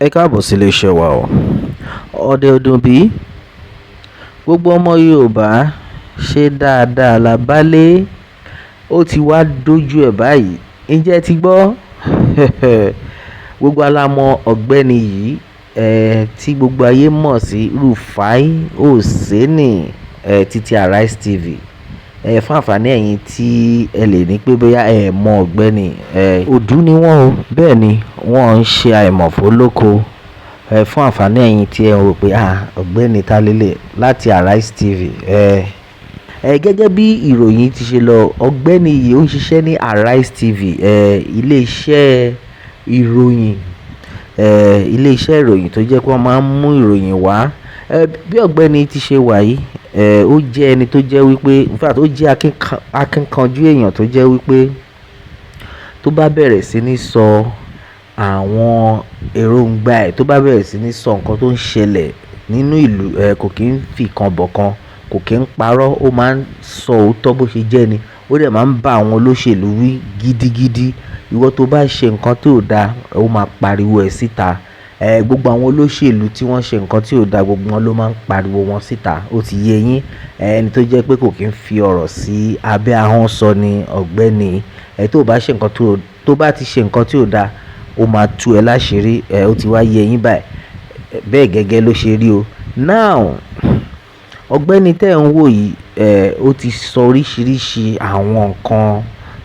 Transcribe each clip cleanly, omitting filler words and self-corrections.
Ẹ káàbọ̀ sí iléeṣẹ́ wa o. Ọ̀dẹ̀ ò dùn bí? Gbogbo ọmọ Yorùbá ṣe dáadáa la bá lé. Ó ti wá dójú ẹ̀ báyìí. Ǹjẹ́ ẹ ti gbọ́? Gbogbo wa la mọ ọ̀gbẹ́ni yìí, tí gbogbo ayé mọ̀ sí Rufai Oseni, títí Arise TV. Fún àǹfààní ẹ̀yin tí ẹ lè ní pé bóyá ẹ mọ ọ̀gbẹ́ni, òdú ni wọ́n o. Bẹ́ẹ̀ ni, wọ́n ń ṣe àìmọ̀fólóko. Fún àǹfààní ẹ̀yin tí ẹ rò pé, à, ọ̀gbẹ́ni ta lélẹ̀ láti Arise TV. Gẹ́gẹ́ bí ìròyìn ti ṣe lọ, ọ̀gbẹ́ni yìí ó ń ṣiṣẹ́ ní Arise TV, ilé iṣẹ́ ìròyìn, ilé iṣẹ́ ìròyìn tó jẹ́ pé wọ́n máa ń mú ìròyìn wá. Bí ọ̀gbẹ́ni ti ṣe wà yìí, ó jẹ́ ẹni tó jẹ́ wípé, in fact ó jẹ́ akíkanjú èèyàn tó jẹ́ wípé tó bá bẹ̀rẹ̀ sí ní sọ àwọn èròǹgbà ẹ̀, tó bá bẹ̀rẹ̀ sí ní sọ nǹkan tó ń ṣẹlẹ̀ nínú ìlú, kò kí ń fi kan bọ̀ kan, kò kí ń parọ́, ó máa ń sọ òótọ́ bó ṣe jẹ́ ni. Ó dẹ̀ máa ń bá àwọn olóṣèlú wí gidigidi. Ìwọ tó bá ṣe nǹkan tí ò da, ó máa pariwo ẹ̀ síta. Gbogbo àwọn olóṣèlú tí wọ́n ṣe nǹkan tí ò da, gbogbo wọn ló máa ń pariwo wọn síta. Ó ti yé yín. Ẹni tó jẹ́ pé kò kí ń fi ọ̀rọ̀ sí abẹ́ ahọ́n sọ ni ọ̀gbẹ́ni. Tó bá ṣe nǹkan tó bá ti ṣe nǹkan tí ò da, ó máa tú ẹ láṣìírí. Ó ti wá yé yín báyìí. Bẹ́ẹ̀ gẹ́gẹ́ ló ṣe rí o. Now, ọ̀gbẹ́ni tẹ́ ẹ̀ ń wò yìí, ó ti sọ oríṣiríṣi àwọn nǹkan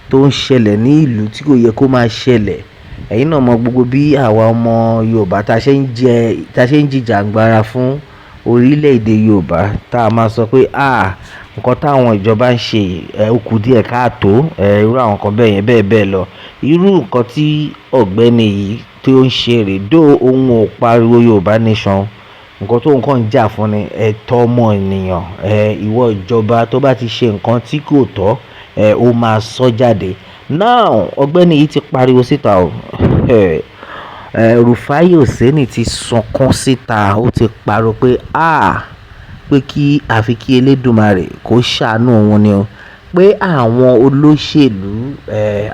tó ń ṣẹlẹ̀ ní ìlú tí kò yẹ kó máa ṣẹlẹ̀. Ẹ̀yin náà mọ gbogbo bí àwa ọmọ Yorùbá ta ṣe ń jẹ, ta ṣe ń jìjàgbara fún orílẹ̀-èdè Yorùbá, tá a máa sọ pé, à, nǹkan táwọn ìjọba ń ṣe, ó kù díẹ̀ káàtó, irú àwọn nǹkan bẹ́ẹ̀ yẹn bẹ́ẹ̀ bẹ́ẹ̀ lọ. Irú nǹkan tí ọ̀gbẹ́ni yìí tó ń ṣe rè, though òun ò pariwo Yorùbá nation. Nǹkan tó ń kàn jà fún ni ẹ̀tọ́ ọmọ ènìyàn. Ìwọ ìjọba tó bá ti ṣe nǹkan tí kò tọ́, ó máa sọ jáde. Now, ọ̀gbẹ́ni yìí ti pariwo síta o. Rufai Oseni ti sunkún síta. Ó ti pariwo pé, à, pé kí a fi kí Elédùmarè kó ṣàánú òun ni o. Pé àwọn olóṣèlú,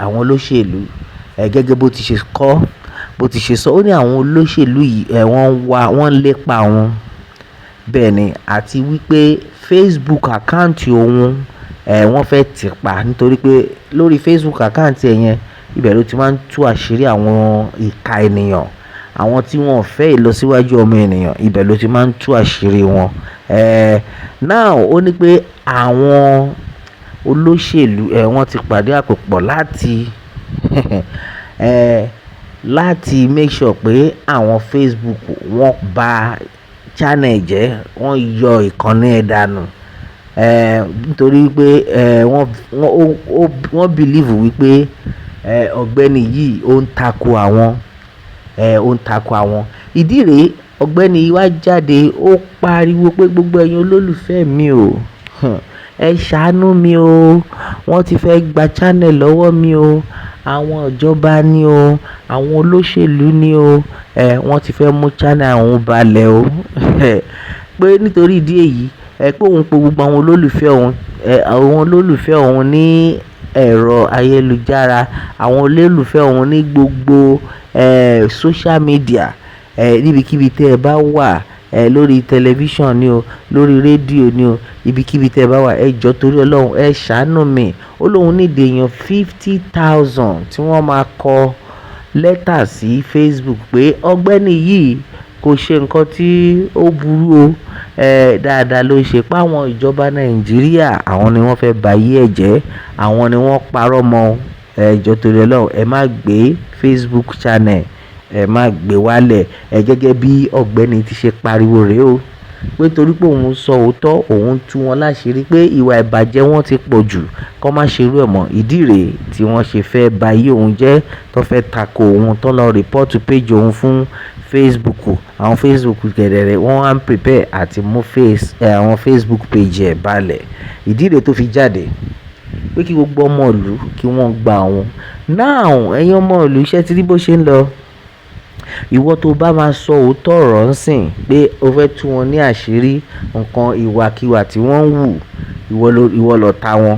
àwọn olóṣèlú, gẹ́gẹ́ bó ti ṣe kọ́, bó ti ṣe sọ, ó ní àwọn olóṣèlú yìí, wọ́n wá, wọ́n lépa òun. Bẹ́ẹ̀ ni, àti wípé Facebook account òun, wọ́n fẹ́ tì pa nítorí pé lórí Facebook account ẹ̀ yẹn, ibẹ̀ ló ti máa ń tú àṣírí àwọn ìka ènìyàn, àwọn tí wọ́n ò fẹ́ ìlọsíwájú ọmọ ènìyàn, ibẹ̀ ló ti máa ń tú àṣírí wọn. Now, ó ní pé àwọn olóṣèlú, wọ́n ti pàdé àpòpọ̀ láti, láti make sure pé àwọn Facebook wọ́n bà channel jẹ́, wọ́n yọ ìkànnì ẹ̀ dànù. Nítorí pé, wọ́n, wọ́n, ó, ó, wọ́n believe wípé, ọ̀gbẹ́ni yìí ó ń tako àwọn, ó ń tako àwọn. Ìdí rèé, ọ̀gbẹ́ni yìí wá jáde, ó pariwo pé gbogbo ẹ̀yin olólùfẹ́ mi o, ẹ ṣàánú mi o. Wọ́n ti fẹ́ gba channel lọ́wọ́ mi o. Àwọn ìjọba ni o, àwọn olóṣèlú ni o. Wọ́n ti fẹ́ mú channel òun balẹ̀ o. Pé nítorí ìdí èyí, pé òun pe gbogbo àwọn olólùfẹ́ òun, àwọn olólùfẹ́ òun ní ẹ̀rọ ayélujára, àwọn olólùfẹ́ òun ní gbogbo, social media, níbikíbi tí ẹ bá wà, lórí tẹlifíṣàn ni o, lórí rédíò ni o, ibikíbi tí ẹ bá wà, ẹ jọ torí Ọlọ́run, ẹ ṣàánú mi. Ó lóun need èèyàn 50,000 tí wọ́n máa kọ lẹ́tà sí Facebook pé ọ̀gbẹ́ni yìí kò ṣe nǹkan tí ó burú o. Dáadáa ló ń ṣe. Pé àwọn ìjọba Nàìjíríà, àwọn ni wọ́n fẹ́ ba ayé ẹ jẹ́, àwọn ni wọ́n parọ́ mọ́. Ẹ jọ torí Ọlọ́run, ẹ má gbé Facebook channel, ẹ má gbé wálẹ̀. Gẹ́gẹ́ bí ọ̀gbẹ́ni ti ṣe pariwo rè o. Pé torí pé òun ń sọ òótọ́, òun ń tú wọn láṣìírí pé ìwà ìbàjẹ́ wọn ti pọ̀ jù, kó má ṣe irú ẹ̀ mọ́. Ìdí rèé tí wọ́n ṣe fẹ́ ba ayé òun jẹ́, tó fẹ́ tako òun, tó lọ report page òun fún Facebook. Àwọn Facebook kẹ̀dẹ̀rẹ̀ wọ́n á ń prepare àti mú face, àwọn Facebook page ẹ̀ balẹ̀. Ìdí rèé tó fi jáde pé kí gbogbo ọmọ ìlú kí wọ́n gba òun. Now, ẹ̀yin ọmọ ìlú, ṣé ti rí bó ṣe ń lọ? Ìwọ tó bá máa sọ òótọ́ ọ̀rọ̀ ń sìn pé o fẹ́ tú wọn ní àṣírí nǹkan ìwàkiwà tí wọ́n ń wù, ìwọ ló, ìwọ lọ ta wọn.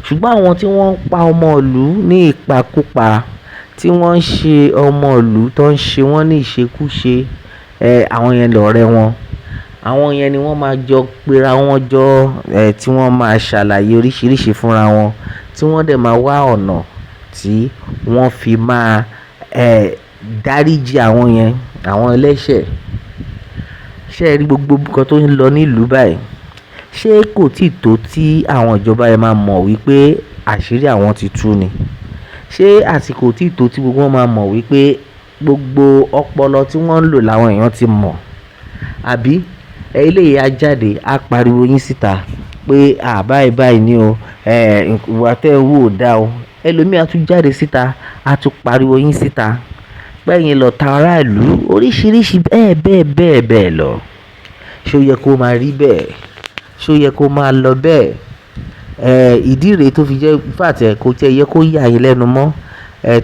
Ṣùgbọ́n àwọn tí wọ́n ń pa ọmọ ìlú ní ìpakúpa, tí wọ́n ń ṣe ọmọ ìlú tó ń ṣe wọ́n ní ìṣekúṣe, àwọn yẹn lọ̀rẹ́ wọn. Àwọn yẹn ni wọ́n máa jọ pera wọn jọ, tí wọ́n máa ṣàlàyé oríṣiríṣi fúnra wọn, tí wọ́n dẹ̀ máa wá ọ̀nà tí wọ́n fi máa dáríji àwọn yẹn, àwọn ẹlẹ́ṣẹ̀. Ṣé ẹ rí gbogbo nǹkan tó ń lọ nílùú báyìí? Ṣé kò tíì tó tí àwọn ìjọba yẹn máa mọ̀ wípé àṣírí àwọn ti tú ni? Ṣé àsìkò tí tó tí gbogbo wọn máa mọ̀ wípé gbogbo ọpọlọ tí wọ́n ń lò làwọn èèyàn ti mọ̀? Àbí eléyìí á jáde, á pariwo yín síta pé à báyìí báyìí ni o, ìwà tẹ́ ẹ wù ò dá o. Ẹlòmíì á tún jáde síta, á tún pariwo yín síta pé ẹ̀yin lọ̀tá ará ìlú, oríṣiríṣi bẹ́ẹ̀ bẹ́ẹ̀ bẹ́ẹ̀ bẹ́ẹ̀ lọ. Ṣé ó yẹ kó máa rí bẹ́ẹ̀? Ṣé ó yẹ kó máa lọ bẹ́ẹ̀? Ìdí rèé tó fi jẹ́, in fact kò tiẹ̀ yẹ kó yà yín lẹ́nu mọ́.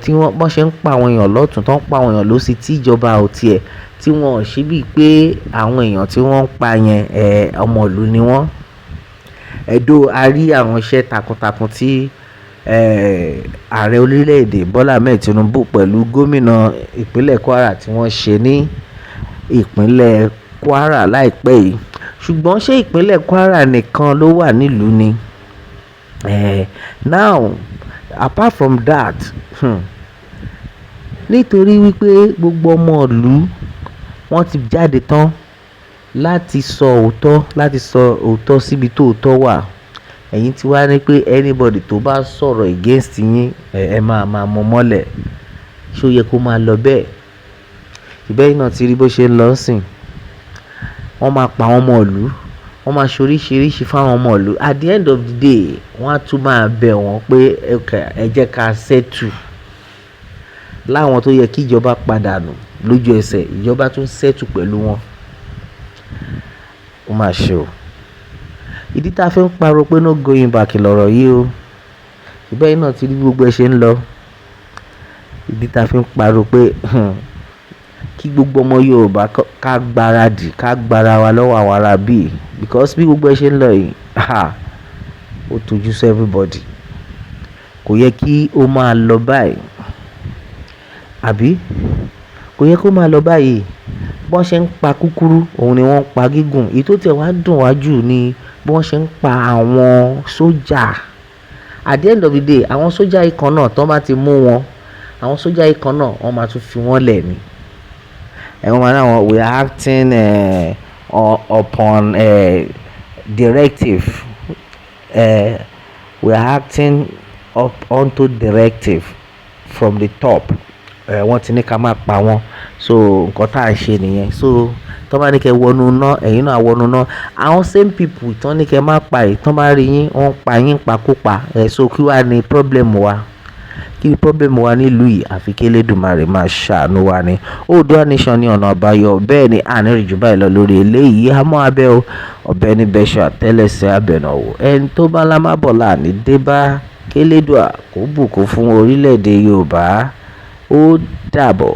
Tí wọ́n bọ́n ṣe ń pa àwọn èèyàn lọ́tùn, tó ń pa àwọn èèyàn lósì tí ìjọba ò tiẹ̀, tí wọ́n ò ṣe bíi pé àwọn èèyàn tí wọ́n ń pa yẹn, ọmọ ìlú ni wọ́n. Though a rí àwọn iṣẹ́ takuntakun tí, ààrẹ orílẹ̀ èdè Bọ́lá Ahmed Tinubu pẹ̀lú gómìnà ìpínlẹ̀ Kwara tí wọ́n ṣe ní ìpínlẹ̀ Kwara láìpẹ́ yìí. Ṣùgbọ́n ṣé ìpínlẹ̀ Kwara nìkan ló wà nílùú ni? Now apart from that, nítorí wípé gbogbo ọmọ ìlú wọ́n ti jáde tán láti sọ òótọ́, láti sọ òótọ́ síbi tó òótọ́ wà. Ẹ̀yin tí wá ní pé anybody tó bá sọ̀rọ̀ against yín, ẹ máa máa mú mọ́lẹ̀. Ṣé ó yẹ kó máa lọ bẹ́ẹ̀? Ṣèbí ẹ̀yin náà ti rí bó ṣe ń lọ sìn. Wọ́n máa pa àwọn ọmọ ìlú, wọ́n máa ṣe oríṣiríṣi fún àwọn ọmọ ìlú. At the end of the day, wọ́n á tún máa bẹ̀ wọ́n pé okay, ẹ jẹ́ ká settle. Láwọn tó yẹ kí ìjọba padà nù lójú ẹsẹ̀, ìjọba tún settle pẹ̀lú wọn. Ó máa ṣe o. Ìdí tí a fi ń pariwo pé no going back lọ̀rọ̀ yìí o. Ṣèbí ẹ̀yin náà ti rí bí gbogbo ẹ ṣe ń lọ. Ìdí tí a fi ń pariwo pé kí gbogbo ọmọ Yorùbá ká gbaradì, ká gbára wa lọ́wọ́ àwọn ará bí, because bí gbogbo ẹ ṣe ń lọ yìí, ha, ó tojú sú everybody. Kò yẹ kí ó máa lọ báyìí. Àbí? Kò yẹ kó máa lọ báyìí. Bí wọ́n ṣe ń pa kúkúrú, òun ni wọ́n ń pa gígùn. Èyí tó tiẹ̀ wá dùn wá jù ni bí wọ́n ṣe ń pa àwọn sójà. At the end of the day, àwọn sójà yìí kan náà tó bá ti mú wọn, àwọn sójà yìí kan náà wọ́n máa tún fi wọ́n lẹ̀ ni. Wọ́n máa ní àwọn we are acting upon directive. We are acting up onto directive from the top. Wọ́n ti ní ká máa pa wọ́n. So nǹkan tí à ń ṣe nìyẹn. So tó bá ní kí ẹ wọnú iná, ẹ̀yin náà á wọnú iná. Àwọn same people tó ní kí ẹ má pa yìí, tó bá rí yín, wọ́n pa yín pakúpa. So kí wá ní problem wa? Kí ni problem wa nílùú yìí? Àfi kí Elédùmarè máa ṣàánú wa ni. Oòduà Nation ní ọ̀nà àbáyọ. Bẹ́ẹ̀ ni a ní rí ju báyìí lọ lórí eléyìí. A mọ́ abẹ́ o. Ọ̀bẹ ní bẹ́ṣọ àtẹ́lẹsẹ̀ abẹ̀nà wò. Ẹni tó bá lá má bọ̀ láàní dé bá. Kí Elédùà kó bùkún fún orílẹ̀ èdè Yorùbá. Ó dàbọ̀.